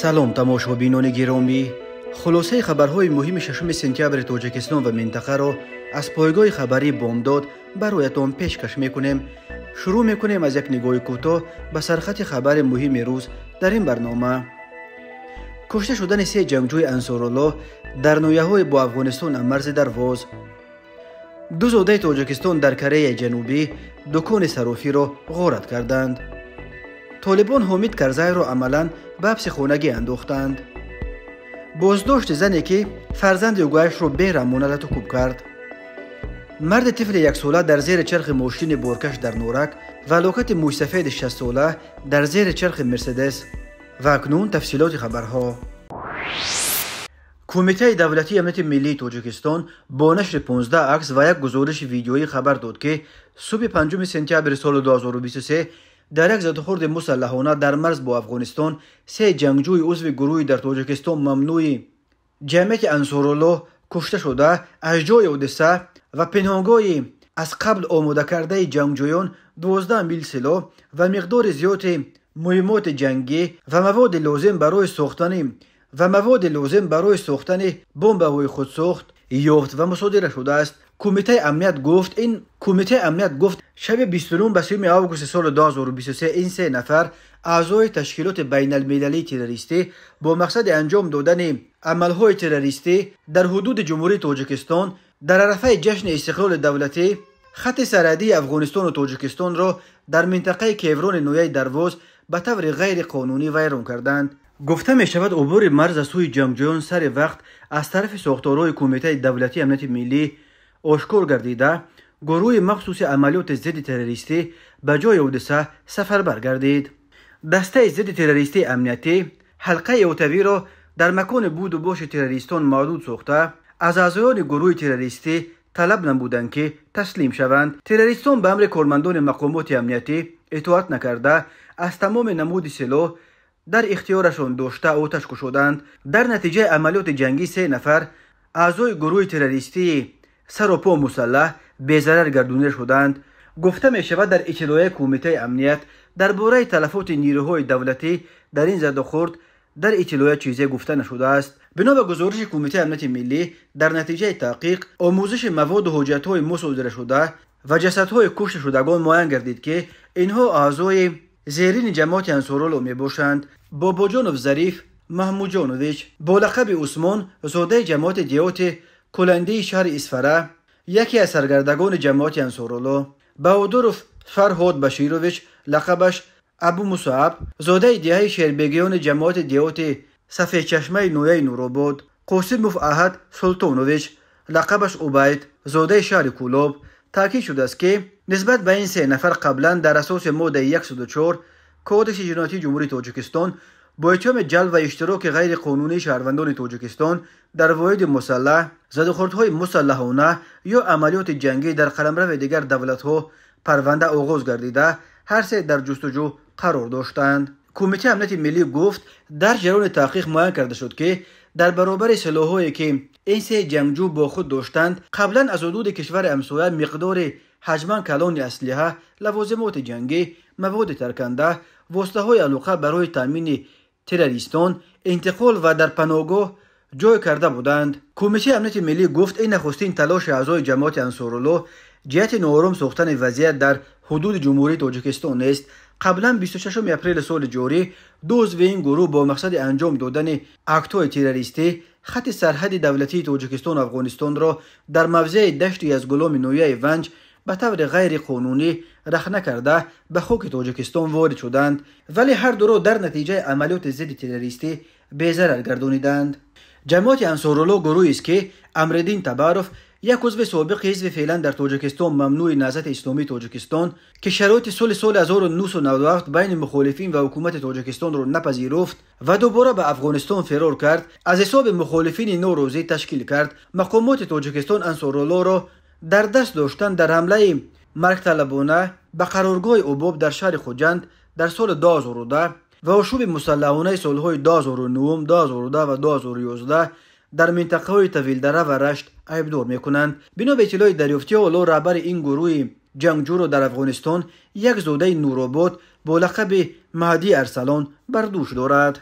Салом, тамошобинони гиромӣ. Хулосаи хабарҳои муҳими 6 сентябри Тоҷикистон ва минтақаро аз пойгоҳи хабарии Бомдод бароятон пешкаш мекунем. Шурӯъ мекунем аз як нигоҳи кӯтоҳ ба сархати хабари муҳими рӯз дар ин барнома. Кушта шудани се ҷангҷӯи Ансоруллоҳ дар ноҳияҳои бо Афғонистон амарзи Дарвоз. Ду зодаи Тоҷикистон дар Кореяи Ҷанубӣ дукони сарофиро ғорат карданд. Толибон Ҳомид Карзайро амалан ба ҳабси хонагӣ андохтанд. Боздошти зане, ки фарзанди угояшро бераҳмона латукӯб кард. Марди тифли яксола дар зери чархи мошини боркаш дар Норак ва ҳалокати мӯйсафеди 60сола дар зери чархи Мерседес. Ва акнун тафсилоти хабарҳо. Кумитаи давлатии амнияти миллии Тоҷикистон бо нашри 15 акс ва як гузориши видеоӣ хабар дод, ки субҳи 5 сентябри соли 2023 дар як задухӯрди мусаллаҳона дар марз бо Афғонистон се ҷангҷӯи узви гурӯҳи дар Тоҷикистон мамнӯи ҷамъияти Ансоруллоҳ кушта шуда, аз ҷои ҳодиса ва пинҳонгоҳи аз қабл омодакардаи ҷангҷӯён 12 мил силоҳ ва миқдори зиёди муҳиммоти ҷангӣ ва маводи лозим барои сохтани бомбаҳои худсохт ёфт ва мусодира шудааст. Кумитаи амният гуфт, шаби 29 ба 30 августи соли 2023 ин се нафар аъзои ташкилоти байналмилалии террористӣ бо мақсади анҷом додани амалҳои террористӣ дар ҳудуди Ҷумҳурии Тоҷикистон дар арафаи ҷашни истиқлоли давлатӣ хатти сарҳадии Афғонистону Тоҷикистонро дар минтақаи Кеврони ноҳияи Дарвоз ба таври ғайриқонунӣ вайрон карданд. Гуфта мешавад, убури марз аз сӯи ҷангҷӯён сари вақт аз тарафи сохторҳои Кумитаи давлатии амнияти миллӣ ошкор гардида, гурӯҳи махсуси амалиёти зидди террористӣ ба ҷои ҳодиса сафарбар гардид. Дастаи зидди террористии амниятӣ ҳалқаи отавиро дар макони буду боши террористон маҳдуд сохта, аз аъзоёни гурӯҳи террористӣ талаб намуданд, ки таслим шаванд. Террористон ба амри кормандони мақомоти амниятӣ итоат накарда, аз тамоми намуди силоҳ дар ихтиёрашон дошта оташ кушоданд. Дар натиҷаи амалиёти ҷангӣ се нафар аъзои гурӯҳи террористии саропо мусаллаҳ безарар гардонида шуданд. Гуфта мешавад, дар иттилоияи Кумитаи амният дар бораи талафоти нерӯҳои давлатӣ дар ин задухӯрд дар иттилоия чизе гуфта нашудааст. Бино ба гузориши Кумитаи амнияти миллӣ, дар натиҷаи таҳқиқ, омӯзиши маводу ҳуҷҷатҳои мусодирашуда ва ҷасадҳои кушташудагон муайян гардид, ки инҳо аъзои зерини ҷамоати Ансоруллоҳ мебошанд. Бобоҷонов Зариф Маҳмудҷонович бо лақаби Усмон, зодаи ҷамоати деҳоти Куландии шаҳри Исфара, яке аз саргардагони ҷамоати Ансоруллоҳ. Баҳодуров Фарҳод Баширович, лақабаш Абу Мусааб, зодаи деҳаи Шербегиёни ҷамоати деҳоти Сафедчашмаи ноҳияи Нуробод. Қосимов Аҳад Султонович, лақабаш Убайд, зодаи шаҳри Кӯлоб. Таъкид шудааст, ки нисбат ба ин се нафар қаблан дар асоси моддаи 104 Кодекси ҷиноятии Ҷумҳурии Тоҷикистон бо иттиҳоми ҷалб ва иштироки ғайриқонунии шаҳрвандони Тоҷикистон дар воҳиди мусаллаҳ, задухӯрдҳои мусаллаҳона ё амалиёти ҷангӣ дар қаламрави дигар давлатҳо парванда оғоз гардида, ҳар се дар ҷустуҷӯ қарор доштанд. Кумитаи амнияти миллӣ гуфт, дар ҷараёни таҳқиқ муайян карда шуд, ки дар баробари силоҳҳое, ки ин се ҷангҷӯ бо худ доштанд, қаблан аз ҳудуди кишвари ҳамсоя миқдори ҳаҷман калони аслиҳа, лавозимоти ҷангӣ, маводи тарканда, воситаҳои алоқа барои таъмини террористон интиқол ва дар паноҳгоҳ ҷой карда буданд. Кумитаи амнияти миллӣ гуфт, ин нахустин талоши аъзои ҷамоати Ансоруллоҳ ҷиҳати ноором сохтани вазъият дар ҳудуди Ҷумҳурии Тоҷикистон нест. Қаблан 26 апрели соли ҷорӣ ду узви ин гурӯҳ бо мақсади анҷом додани актҳои террористӣ хатти сарҳади давлатии Тоҷикистону Афғонистонро дар мавзеи дашти Язгуломи ноҳияи Ванҷ ба таври ғайриқонунӣ рахна карда ба хоки Тоҷикистон ворид шуданд, вале ҳар дуро дар натиҷаи амалиёти зидди террористӣ безарар гардониданд. Ҷамоати Ансоруллоҳ гурӯҳест, ки Амриддин Табаров, як узви собиқи ҳизби феълан дар Тоҷикистон мамнӯи Наҳзати исломии Тоҷикистон, ки шароити соли 1997 байни мухолифин ва ҳукумати Тоҷикистонро напазируфт ва дубора ба Афғонистон фирор кард, аз ҳисоби мухолифини норозӣ ташкил кард. Мақомоти Тоҷикистон Ансоруллоҳро дар даст доштан дар ҳамлаи маргталабона ба қароргоҳи Убоб дар шаҳри Хуҷанд дар соли 2010 ва ошӯби мусаллаҳонаи солҳои 2009, 2010 ва 2011 дар минтақаҳои Тавилдара ва Рашт айбдор мекунанд. Бино ба иттилои дарёфтӣ, ҳоло раҳбари ин гурӯҳи ҷангҷӯро дар афғонистон як зодаи Нуробод бо лақаби Маҳдӣ Арсалон бар дӯш дорад.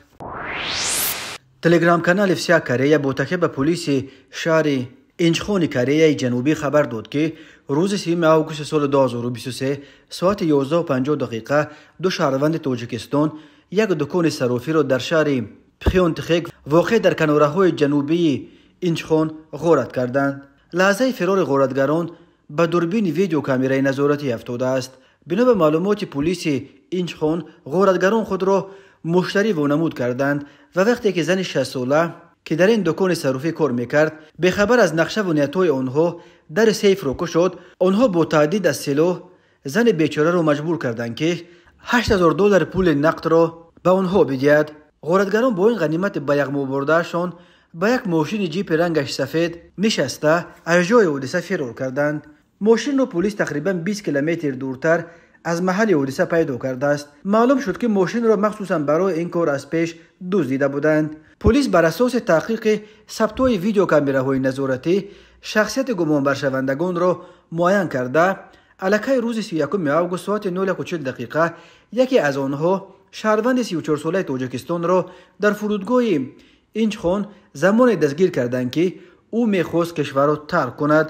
Телеграм-канали «Вся Корея» бо такя ба полиси шаҳри Инчхони Кореяи Ҷанубӣ хабар дод, ки рӯзи 3 августи соли 2023 соати 11:50 дақиқа ду шаҳрванди Тоҷикистон як дукони саррофиро дар шаҳри Пхёнтхек, воқеъ дар канораҳои ҷанубии Инчхон, ғорат карданд. Лаҳзаи фирори ғоратгарон ба дурбини видеокамераи назоратӣ афтодааст. Бино ба маълумоти полиси Инчхон, ғоратгарон худро муштарӣ вонамуд карданд ва вақте ки зани 6сола, ки дар ин дукони саррофӣ кор мекард, бехабар аз нақшаву ниятҳои онҳо дари сейфро кушод, онҳо бо таҳдид аз силоҳ зани бечораро маҷбур карданд, ки 8000 доллар пули нақдро ба онҳо бидиҳад. Ғоратгарон бо ин ғанимати ба яғмо бурдаашон ба як мошини ҷипи рангаш сафед нишаста аз ҷои ҳодиса фирор карданд. Мошинро полис тақрибан 20 километр дуртар аз маҳалли ҳодиса пайдо кардааст. Маълум шуд, ки мошинро махсусан барои ин кор аз пеш дуздида буданд. Полис бар асоси таҳқиқи сабтҳои видеокамераҳои назоратӣ шахсияти гумонбаршавандагонро муайян карда, аллакай рӯзи 31 август соати 01:40 дақиқа яке аз онҳо, шаҳрванди 34-солаи Тоҷикистонро дар фурудгоҳи Инчхон замоне дастгир карданд, ки ӯ мехост кишварро тарк кунад.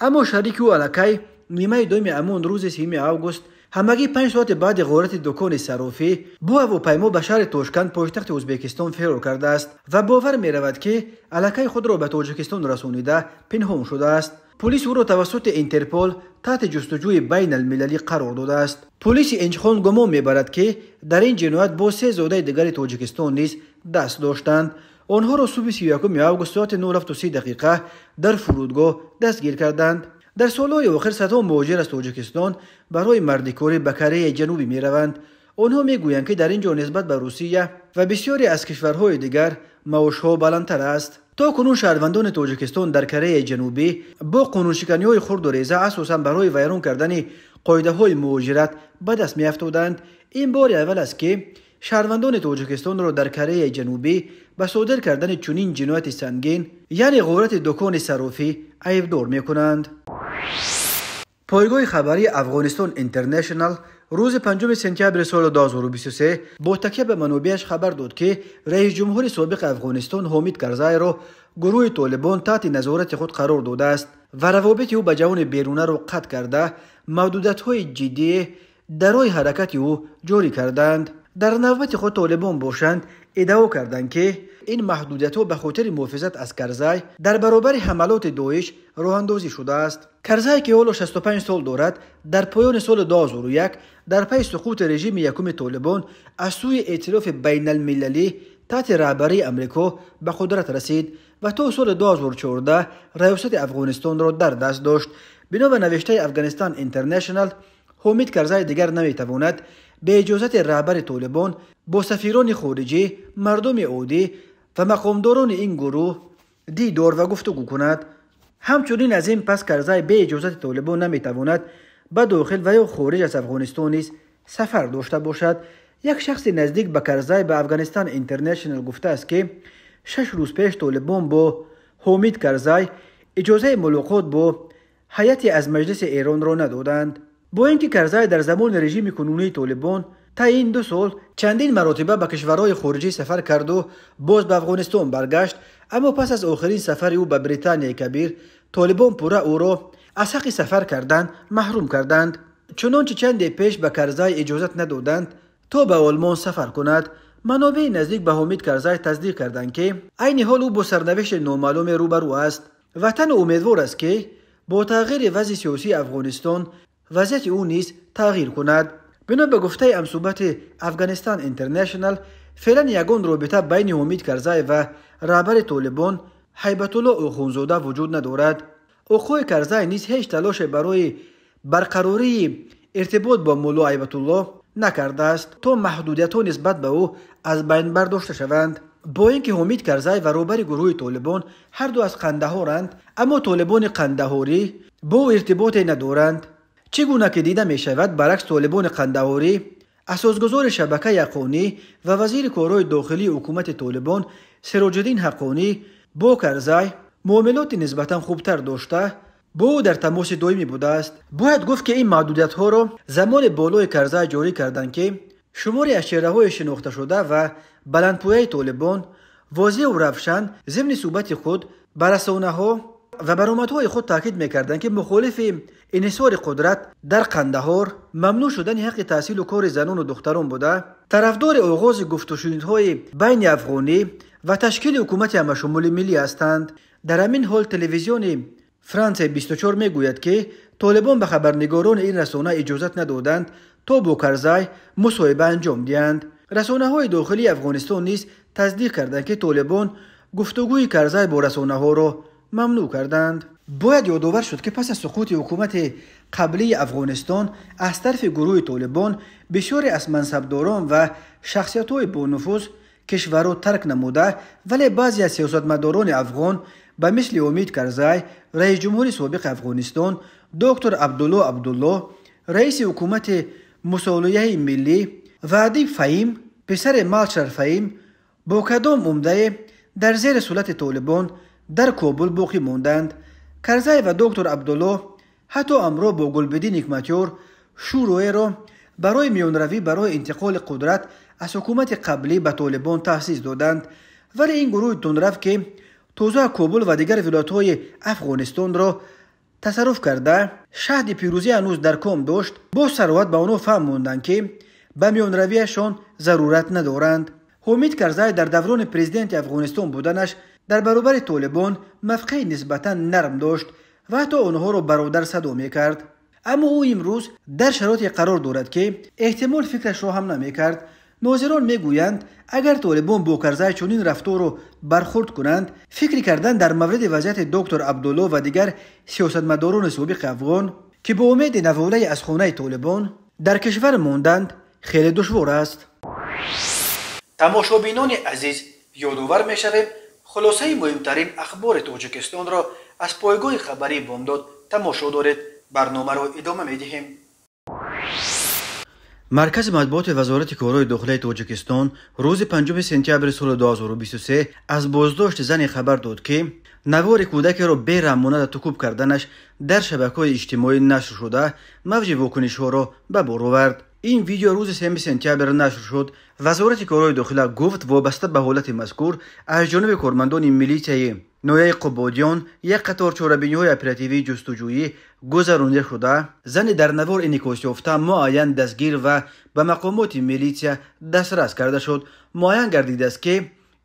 Аммо шарики ӯ аллакай нимаи дуюми ҳамон рӯзи 3 август, ҳамагӣ 5 соати баъди ғорати дукони саррофӣ, бо ҳавопаймо ба шаҳри Тошканд, пойтахти Ӯзбекистон, фирор кардааст ва бовар меравад, ки аллакай худро ба Тоҷикистон расонида пинҳон шудааст. Полис ӯро тавассути Интерпол таҳти ҷустуҷӯи байналмилалӣ қарор додааст. Полиси Инчхон гумон мебарад, ки дар ин ҷиноят бо се зодаи дигари Тоҷикистон низ даст доштанд. Онҳоро субҳи 31 август соати 07:30 дақиқа дар фурудгоҳ дастгир карданд. Дар солҳои охир садҳо муҳоҷир аз Тоҷикистон барои мардикорӣ ба Кореяи Ҷанубӣ мераванд. Онҳо мегӯянд, ки дар ин ҷо нисбат ба Русия ва бисёре аз кишварҳои дигар маошҳо баландтар аст. То кунун шаҳрвандони Тоҷикистон дар Кореяи Ҷанубӣ бо қонуншиканиҳои хурду реза, асосан барои вайрон кардани қоидаҳои муҳоҷират, ба даст меафтоданд. Ин бори аввал аст, ки шаҳрвандони Тоҷикистонро дар Кореяи Ҷанубӣ ба содир кардани чунин ҷинояти сангин, яъне ғорати дукони саррофӣ, айбдор мекунанд. Пойгоҳи хабарии Афғонистон Интернешнал рӯзи 5 сентябри соли 2023 бо такя ба манобеаш хабар дод, ки раисҷумҳури собиқи Афғонистон Ҳомид Карзайро гурӯҳи Толибон таҳти назорати худ қарор додааст ва равобити ӯ ба ҷаҳони берунаро қатъ карда, маҳдудиятҳои ҷиддие дар роҳи ҳаракати ӯ ҷорӣ карданд. Дар навбати худ Толибон бошанд иддао карданд, ки ин маҳдудиятҳо ба хотири муҳофизат аз Карзай дар баробари ҳамалоти Доиш роҳандозӣ шудааст. Карзай, ки ҳоло 65 сол дорад, дар поёни соли 2001 дар пайи суқути режими якуми Толибон аз сӯи эътилофи байналмилалӣ таҳти раҳбарии Амрико ба қудрат расид ва то соли 2014 раёсати Афғонистонро дар даст дошт. Бино ба навиштаи Афғонистон Интернешнал, Ҳомид Карзай дигар наметавонад бе иҷозати раҳбари Толибон бо сафирони хориҷӣ, мардуми оддӣ ва мақомдорони ин гурӯҳ дидор ва гуфтугӯ кунад. Ҳамчунин аз ин пас Карзай бе иҷозати Толибон наметавонад ба дохил ва ё хориҷ аз Афғонистон низ сафар дошта бошад. Як шахси наздик ба Карзай ба Афғонистон Интернешнал гуфтааст, ки 6 рӯз пеш Толибон бо Ҳомид Карзай иҷозаи мулоқот бо ҳайати аз маҷлиси Эронро надоданд. Бо ин ки Карзай дар замони режими кунунии Толибон таи ин 2 сол чандин маротиба ба кишварҳои хориҷӣ сафар карду боз ба Афғонистон баргашт, аммо пас аз охирин сафари ӯ ба Британияи Кабир Толибон пурра ӯро аз ҳаққи сафар кардан маҳрум карданд. Чунончи чанде пеш ба Карзай иҷозат надоданд то ба Олмон сафар кунад. Манобеи наздик ба Ҳомид Карзай тасдиқ карданд, ки айни ҳол ӯ бо сарнавишти номаълуме рӯбарӯ аст. Ватан умедвор аст, ки бо тағйири вазъи сиёсии Афғонистон вазъияти ӯ низ тағйир кунад. Бино ба гуфтаи ҳамсӯҳбати Афғонистон Интернешнал, феълан ягон робита байни Ҳомид Карзай ва раҳбари Толибон Ҳайбатулло Охунзода вуҷуд надорад. Оқои Карзай низ ҳеҷ талоше барои барқарории иртибот бо мулло Ҳайбатулло накардааст, то маҳдудиятҳо нисбат ба ӯ аз байн бардошта шаванд. Бо ин ки Ҳомид Карзай ва роҳбари гурӯҳи Толибон ҳарду аз Қандаҳоранд, аммо Толибони Қандаҳорӣ бо ӯ иртиботе надоранд. Чӣ гуна ки дида мешавад, баръакс Толибони Қандаҳорӣ, асосгузори шабакаи Ҳаққонӣ ва вазири корҳои дохилии ҳукумати Толибон Сироҷиддин Ҳаққонӣ бо Карзай муомилоти нисбатан хубтар дошта, бо ӯ дар тамоси доимӣ будааст. Бояд гуфт, ки ин маҳдудиятҳоро замоне болои Карзай ҷорӣ карданд, ки Шумори аз чеҳраҳои шинохташуда ва баландпояи Толибон возеҳу равшан зимни суҳбати худ ба расонаҳо ва баромадҳои худ таъкид мекарданд, ки мухолифи инҳисори қудрат дар Қандаҳор, мамнӯъ шудани ҳаққи таҳсилу кори занону духтарон буда, тарафдори оғози гуфтушунидҳои байни афғонӣ ва ташкили ҳукумати ҳамашумули миллӣ ҳастанд. Дар ҳамин ҳол телевизиони Франсия 24 мегӯяд, ки Толибон ба хабарнигорони ин расона иҷозат надоданд то бо Карзай мусоҳиба анҷом диҳанд. Расонаҳои дохилии Афғонистон низ тасдиқ карданд, ки Толибон гуфтугӯи Карзай бо расонаҳоро мамнӯъ карданд. Бояд ёдовар шуд, ки пас аз суқути ҳукумати қаблии Афғонистон аз тарафи гурӯҳи Толибон бисёре аз мансабдорон ва шахсиятҳои бонуфуз кишварро тарк намуда, вале баъзе аз сиёсатмадорони афғон ба мисли Ҳомид Карзай, раис ҷумҳури собиқи Афғонистон, доктор Абдулло Абдулло, раиси ҳукумати мусолиҳаи миллӣ ва Адиб Фаҳим, писари Малшар Фаҳим, бо кадом умдае дар зери сулати Толибон дар Кобул боқӣ монданд. Карзай ва доктор Абдулло ҳатто ҳамроҳ бо Гулбиддин Ҳикматёр шӯроеро барои миёнравӣ барои интиқоли қудрат аз ҳукумати қаблӣ ба Толибон таъсис доданд. Вале ин гурӯҳи тундрав, ки тоза Кобул ва дигар вилоятҳои Афғонистонро тасарруф карда, шаҳди пирӯзӣ ҳанӯз дар ком дошт, бо сароат ба онҳо фаҳм монданд, ки ба миёнравиашон зарурат надоранд. Ҳомид Карзай дар даврони президенти Афғонистон буданаш дар баробари Толибон мавқеи нисбатан нарм дошт ва ҳатто онҳоро бародар садо мекард. Аммо ӯ имрӯз дар шароите қарор дорад, ки эҳтимол фикрашро ҳам намекард. Нозирон мегӯянд, агар Толибон бо Карзай чунин рафтору бархурд кунанд, фикр кардан дар мавриди вазъияти доктор Абдулло ва дигар сиёсатмадорони собиқи афғон, ки бо умеди наволаи аз хонаи Толибон дар кишвар монданд, хеле душвор аст. Тамошобинони азиз, ёдовар мешавем, хулосаи муҳимтарин ахбори Тоҷикистонро аз пойгоҳи хабарии Бомдод тамошо доред. Барномаро идома медиҳем. Маркази матбуоти Вазорати корҳои дохилаи Тоҷикистон рӯзи 5 сентябри соли 2023 аз боздошти зане хабар дод, ки навори кӯдакеро бераҳмона такуб карданаш дар шабакаҳои иҷтимоӣ нашр шуда, мавҷи вокунишҳоро ба бор овард. Ин видео рӯзи 3 сентябр нашр шуд. Вазорати корҳои дохила гуфт, вобаста ба ҳолати мазкур аз ҷониби кормандони милитсияи ноҳияи Қубодиён як қатор чорабиниҳои оперативии ҷустуҷӯӣ гузаронида шуда, зани дар навор инъикосёфта муайян дастгир ва ба мақомоти милитсия дастрас карда шуд. Муайян гардидааст, ки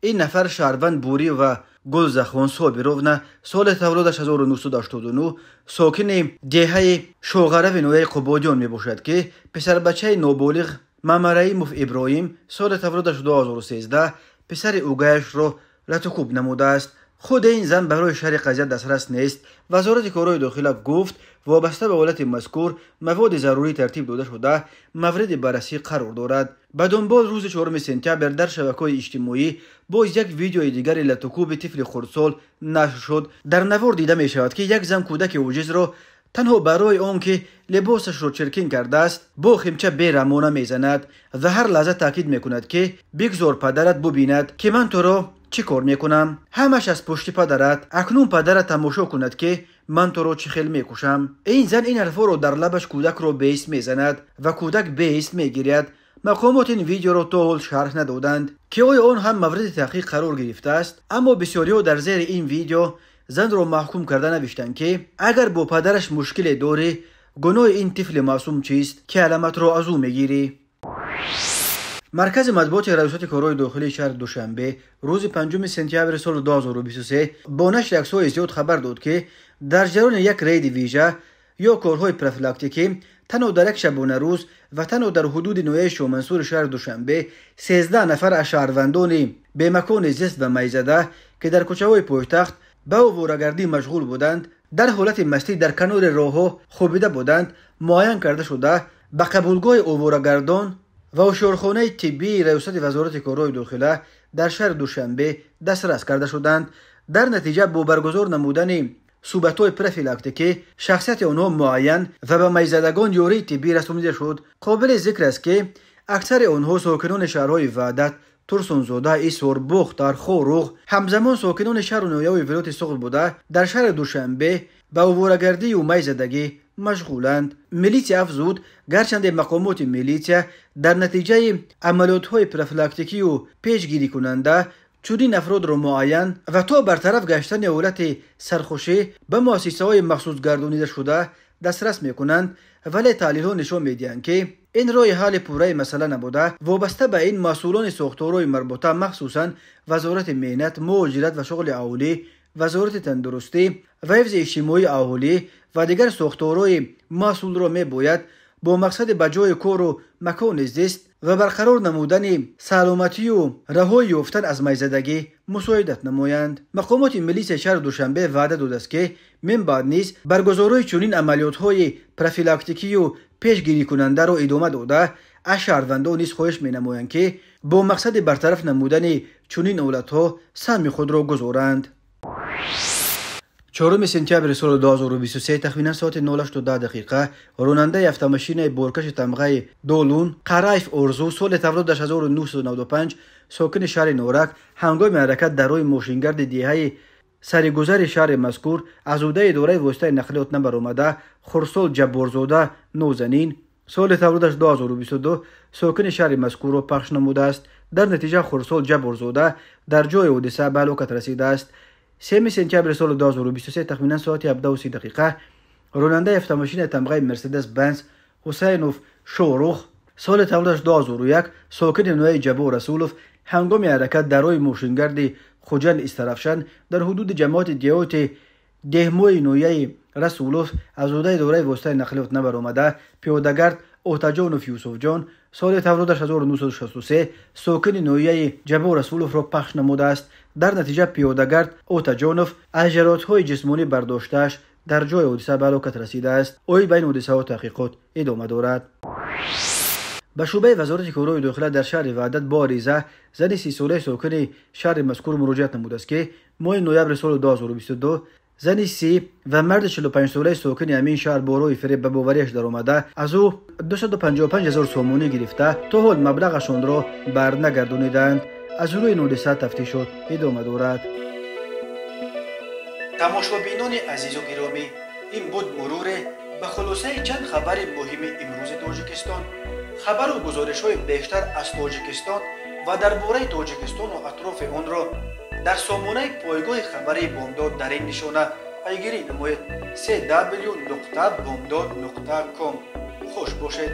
ин нафар шаҳрванд Бурӣ ва Гулзахон Собировна, соли таваллудаш 1989, сокини деҳаи Шоғарави ноҳияи Қубодиён мебошад, ки писарбачаи ноболиғ Мамараимов Иброҳим, соли таваллудаш 2013, писари угаяшро латукуб намудааст. Худи ин зан барои шарҳи қазия дастрас нест. Вазорати корҳои дохила гуфт, вобаста ба ҳолати мазкур маводи зарурӣ тартиб дода шуда, мавриди баррасӣ қарор дорад. Ба дунбол рӯзи 4 сентябр дар шабакаҳои иҷтимоӣ боз як видеои дигари латукуби тифли хурдсол нашр шуд. Дар навор дида мешавад, ки як зан кӯдаки оҷизро танҳо барои он ки либосашро чиркин кардааст, бо химча бераҳмона мезанад ва ҳар лаҳза таъкид мекунад, ки бигзор падарат бубинад, ки ман туро чӣ кор мекунам. Ҳамаш аз пушти падарат. Акнун падарат тамошо кунад, ки ман туро чӣ хел мекушам. Ин зан ин ҳарфҳоро дар лабаш кӯдакро беист мезанад ва кӯдак беист мегиряд. Мақомот ин видеоро то ҳол шарҳ надоданд, ки оё он ҳам мавриди таҳқиқ қарор гирифтааст. Аммо бисёриҳо дар зери ин видео занро маҳкум карда навиштанд, ки агар бо падараш мушкиле дорӣ, гуноҳи ин тифли маъсум чист, ки аламатро аз ӯ мегирӣ. Маркази матбуоти Раёсати корҳои дохилии шаҳри Душанбе рӯзи 5 сентябри соли 2023 бо нашри аксҳои зиёд хабар дод, ки дар ҷараёни як рейди вижа ё корҳои профилактикӣ танҳо дар як шабонарӯз ва танҳо дар ҳудуди ноҳияи Шоҳмансури шаҳри Душанбе 13 нафар аз шаҳрвандони бемакони зист ва майзада, ки дар кӯчаҳои пойтахт ба оворагардӣ машғул буданд, дар ҳолати мастӣ дар канори роҳҳо хобида буданд, муайян карда шуда, ба қабулгоҳи оворагардон ва ҳушёрхонаи тиббии Раёсати Вазорати корҳои дохила дар шаҳри Душанбе дастрас карда шуданд. Дар натиҷа бо баргузор намудани суҳбатҳои профилактикӣ шахсияти онҳо муайян ва ба майзадагон ёрии тиббӣ расонида шуд. Қобили зикр аст, ки аксари онҳо сокинони шаҳрҳои Ваҳдат, Турсунзода, Исор, Бохтар, Хоруғ, ҳамзамон сокинони шаҳру ноҳияҳои вилояти Суғд буда, дар шаҳри Душанбе ба оворагардию майзадагӣ машғуланд. Милитсия афзуд, гарчанде мақомоти милитсия дар натиҷаи амалиётҳои профилактикию пешгирикунанда чунин афродро муайян ва то бартараф гаштани ҳолати сархушӣ ба муассисаҳои махсусгардонидашуда дастрас мекунанд, вале таҳлилҳо нишон медиҳанд, ки ин роҳи ҳалли пурраи масъала набуда. Вобаста ба ин масъулони сохторҳои марбута, махсусан Вазорати меҳнат, муҳоҷират ва шуғли аҳолӣ, Вазорати тандурустӣ ва ҳифзи иҷтимоии аҳолӣ ва дигар сохторҳои масъулро мебояд бо мақсади ба ҷои кору макони зист ва барқарор намудани саломатию раҳоӣ ёфтан аз майзадагӣ мусоидат намоянд. Мақомоти милитсияи шаҳри Душанбе ваъда додааст, ки мин баъд низ баргузории чунин амалиётҳои профилактикию пешгирикунандаро идома дода, аз шаҳрвандон низ хоҳиш менамоянд, ки бо мақсади бартараф намудани чунин ҳолатҳо саҳми худро гузоранд. 4 сентябри соли 2023 тахминан соати 08:10 ронандаи автомашинаи боркаши тамғаи Долун Қараев Орзу соли таваллудаш 1995 сокини шаҳри Норак ҳангоми ҳаракат дар роҳи мошингарди деҳаи саригузари шаҳри мазкур аз ҳудаи идораи воситаи нақлиёт набаромада Хурсол Ҷабборзода Нозанин соли таваллудаш 2022 сокини шаҳри мазкурро пахш намудааст. Дар натиҷа Хурсол Ҷабборзода дар ҷои ҳодиса ба ҳалокат расидааст. 3 сентябри соли 2023 тахминан соати 17:30 ронандаи автомашинаи тамғаи Мерседес Бенз Ҳусайнов Шорух соли таваллудаш 2001 сокини ноҳияи Ҷаббор Расулов ҳангоми ҳаракат дар роҳи мошингарди Хуҷанд Истаравшан дар ҳудуди ҷамоати деҳоти Деҳмои ноҳияи Расулов аз ҳудаи идораи воситаи нақлиёт набаромада пиёдагард Отаҷонов Юсуфҷон соли таваллудаш 1963 сокини ноҳияи Ҷаббор Расуловро пахш намудааст. Дар натиҷа пиёдагард Отаҷонов аз ҷароҳатҳои ҷисмонӣ бардоштааш дар ҷои ҳодиса ба ҳалокат расидааст. Оид ба ин ҳодисаҳо таҳқиқот идома дорад. Ба шӯъбаи Вазорати корҳои дохила дар шаҳри Ваҳдат бо ариза зани 30-солаи сокини шаҳри мазкур муроҷиат намудааст, ки моҳи ноябри соли 2022 зани 30 ва марди 45-солаи сокини ҳамин шаҳр бо роҳи фиреб ба бовариаш даромада аз ӯ 255 000 сомонӣ гирифта то ҳол маблағашонро барнагардонидаанд. Аз рӯи ин ҳодиса тафтишот идома дорад. Тамошобинони азизу гиромӣ, ин буд муруре ба хулосаи чанд хабари муҳими имрӯзи Тоҷикистон. Хабару гузоришҳои бештар аз Тоҷикистон ва дар бораи Тоҷикистону атрофи онро дар сомонаи пойгоҳи хабарии Бомдод дар ин нишона пайгирӣ намоед: cw.bomdod.com. Хуш бошед.